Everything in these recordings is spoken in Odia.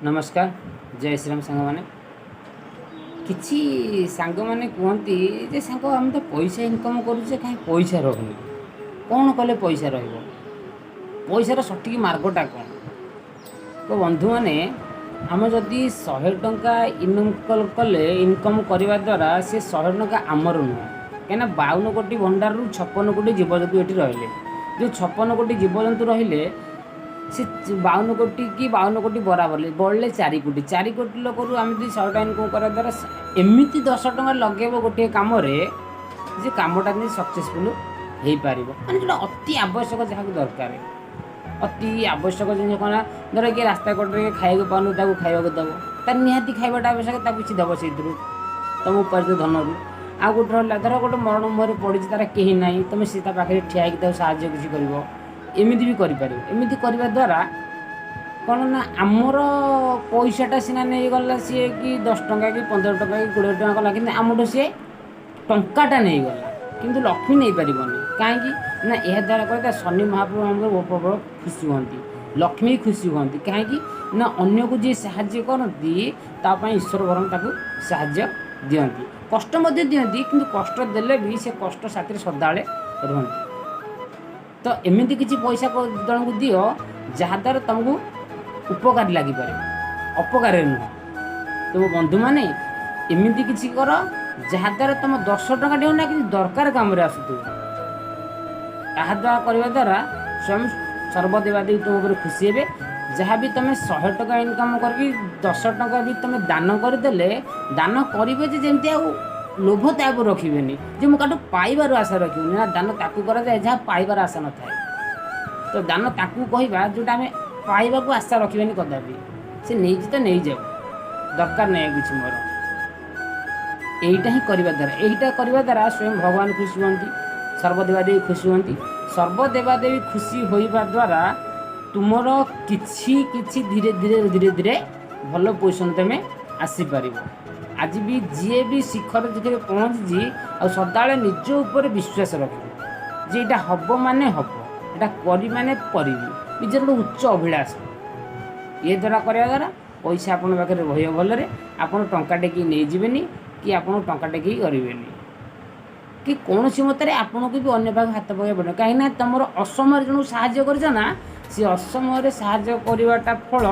ନମସ୍କାର, ଜୟ ଶ୍ରୀରାମ ସାଙ୍ଗମାନେ। କିଛି ସାଙ୍ଗମାନେ କୁହନ୍ତି ଯେ ସାଙ୍ଗ, ଆମେ ତ ପଇସା ଇନକମ୍ କରୁଛେ, କାହିଁ ପଇସା ରହୁନି? କ'ଣ କଲେ ପଇସା ରହିବ? ପଇସାର ସଠିକ୍ ମାର୍ଗଟା କ'ଣ? ତ ବନ୍ଧୁମାନେ, ଆମେ ଯଦି 100 ଟଙ୍କା ଇନକମ୍ କଲେ, ଇନକମ୍ କରିବା ଦ୍ୱାରା ସେ 100 ଟଙ୍କା ଆମର ନୁହଁ। କାହିଁକିନା 52 କୋଟି ଭଣ୍ଡାରରୁ 56 କୋଟି ଜୀବଜନ୍ତୁ ଏଠି ରହିଲେ। ଯେଉଁ 56 କୋଟି ଜୀବଜନ୍ତୁ ରହିଲେ, ସେ 52 କୋଟି କି 52 କୋଟି ବରାବର ବଳିଲେ 4 କୋଟି। 4 କୋଟି ଲୋକରୁ ଆମେ ଯଦି 100 ଟଙ୍କା ଇନକମ୍ କରିବା ଦ୍ୱାରା ଏମିତି 10 ଟଙ୍କା ଲଗେଇବ ଗୋଟିଏ କାମରେ ଯେ କାମଟା ଯେମିତି ସକ୍ସେସଫୁଲ୍ ହେଇପାରିବ। ମାନେ ଯେଉଁଟା ଅତି ଆବଶ୍ୟକ, ଯାହାକୁ ଦରକାର, ଅତି ଆବଶ୍ୟକ ଜିନିଷ କ'ଣ ନା, ଧର କିଏ ରାସ୍ତା କଡ଼ରେ ଖାଇବାକୁ ପାଉନି, ତାକୁ ଖାଇବାକୁ ଦେବ। ତାର ନିହାତି ଖାଇବାଟା ଆବଶ୍ୟକ, ତାକୁ କିଛି ଦେବ ସେଇଥିରୁ ତୁମ ଉପାର୍ଜିତ ଧନରୁ। ଆଉ ଗୋଟେ ରହିଲା, ଧର ଗୋଟେ ମରଣ ମୁହଁରେ ପଡ଼ିଛି, ତାର କେହି ନାହିଁ, ତୁମେ ସେ ତା ପାଖରେ ଠିଆ ହେଇକି ତାକୁ ସାହାଯ୍ୟ କିଛି କରିବ। ଏମିତି ବି କରିପାରିବ। ଏମିତି କରିବା ଦ୍ୱାରା କ'ଣ ନା, ଆମର ପଇସାଟା ସିନା ନେଇଗଲା ସିଏ, କି 10 ଟଙ୍କା କି 15 ଟଙ୍କା କି 20 ଟଙ୍କା କଲା, କିନ୍ତୁ ଆମଠୁ ସିଏ ଟଙ୍କାଟା ନେଇଗଲା, କିନ୍ତୁ ଲକ୍ଷ୍ମୀ ନେଇପାରିବନି। କାହିଁକି ନା ଏହାଦ୍ୱାରା କହିଲେ ଶନି ମହାପ୍ରଭୁ ଆମର ପ୍ରବଳ ଖୁସି ହୁଅନ୍ତି, ଲକ୍ଷ୍ମୀ ଖୁସି ହୁଅନ୍ତି। କାହିଁକି ନା ଅନ୍ୟକୁ ଯିଏ ସାହାଯ୍ୟ କରନ୍ତି, ତା ପାଇଁ ଈଶ୍ୱର ବରଂ ତାକୁ ସାହାଯ୍ୟ ଦିଅନ୍ତି, କଷ୍ଟ ମଧ୍ୟ ଦିଅନ୍ତି, କିନ୍ତୁ କଷ୍ଟ ଦେଲେ ବି ସେ କଷ୍ଟ ସାଥିରେ ସଦାବେଳେ ରୁହନ୍ତି। ତ ଏମିତି କିଛି ପଇସା ଜଣଙ୍କୁ ଦିଅ, ଯାହାଦ୍ୱାରା ତୁମକୁ ଉପକାରୀ ଲାଗିପାରିବ, ଅପକାରୀ ନୁହଁ। ତୁମ ବନ୍ଧୁମାନେ, ଏମିତି କିଛି କର ଯାହାଦ୍ୱାରା ତୁମ 10 ଟଙ୍କା ହେଉ ନା କିଛି ଦରକାର କାମରେ ଆସୁଥିବ। ତାହାଦ୍ୱାରା କରିବା ଦ୍ୱାରା ସ୍ୱୟଂ ସର୍ବଦେବାଦେବୀ ତୁମ ଉପରେ ଖୁସି ହେବେ। ଯାହା ବି ତୁମେ 100 ଟଙ୍କା ଇନକମ୍ କରିକି 10 ଟଙ୍କା ବି ତୁମେ ଦାନ କରିଦେଲେ, ଦାନ କରିବେ ଯେ ଯେମିତି ଆଉ ଲୋଭ ତା ଉପରେ ରଖିବେନି, ଯେ ମୁଁ କାଠୁ ପାଇବାର ଆଶା ରଖିବେନି ନା। ଦାନ ତାକୁ କରାଯାଏ ଯାହା ପାଇବାର ଆଶା ନଥାଏ। ତ ଦାନ ତାକୁ କହିବା ଯେଉଁଟା ଆମେ ପାଇବାକୁ ଆଶା ରଖିବେନି କଦାପି। ସେ ନେଇଛି ତ ନେଇଯାଉ, ଦରକାର ନାହିଁ ଆଉ କିଛି ମୋର। ଏଇଟା ହିଁ କରିବା ଦ୍ୱାରା, ଏଇଟା କରିବା ଦ୍ୱାରା ସ୍ୱୟଂ ଭଗବାନ ଖୁସି ହୁଅନ୍ତି, ସର୍ବଦେବାଦେବୀ ଖୁସି ହୁଅନ୍ତି। ସର୍ବଦେବାଦେବୀ ଖୁସି ହୋଇବା ଦ୍ୱାରା ତୁମର କିଛି କିଛି ଧୀରେ ଧୀରେ ଧୀରେ ଧୀରେ ଭଲ ପୋଜିସନ୍ ତୁମେ ଆସିପାରିବ। ଆଜି ବି ଯିଏ ବି ଶିଖର ଶିଖରେ ପହଞ୍ଚିଛି, ଆଉ ସଦାବେଳେ ନିଜ ଉପରେ ବିଶ୍ୱାସ ରଖିବ ଯେ ଏଇଟା ହବ ମାନେ ହବ, ଏଇଟା କରି ମାନେ କରିବି। ନିଜର ଗୋଟେ ଉଚ୍ଚ ଅଭିଳାଷ ଇଏ ଦ୍ୱାରା କରିବା ଦ୍ୱାରା ପଇସା ଆପଣଙ୍କ ପାଖରେ ରହିବ ଭଲରେ। ଆପଣ ଟଙ୍କା ଟେକି ନେଇଯିବେନି କି ଆପଣ ଟଙ୍କା ଟେକି କରିବେନି କି କୌଣସି ମତରେ ଆପଣଙ୍କୁ ବି ଅନ୍ୟ ପାଖକୁ ହାତ ପକାଇବାକୁ ପଡ଼ିବ। କାହିଁକିନା ତୁମର ଅସମୟରେ ଜଣକୁ ସାହାଯ୍ୟ କରିଛ ନା, ସେ ଅସମୟରେ ସାହାଯ୍ୟ କରିବାଟା ଫଳ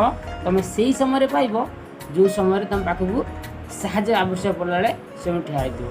ତୁମେ ସେଇ ସମୟରେ ପାଇବ, ଯେଉଁ ସମୟରେ ତୁମ ପାଖକୁ ସାହାଯ୍ୟ ଆବଶ୍ୟକ ପଡ଼ିଲା ବେଳେ ସେ ଠିଆ ହେଇଥିବ।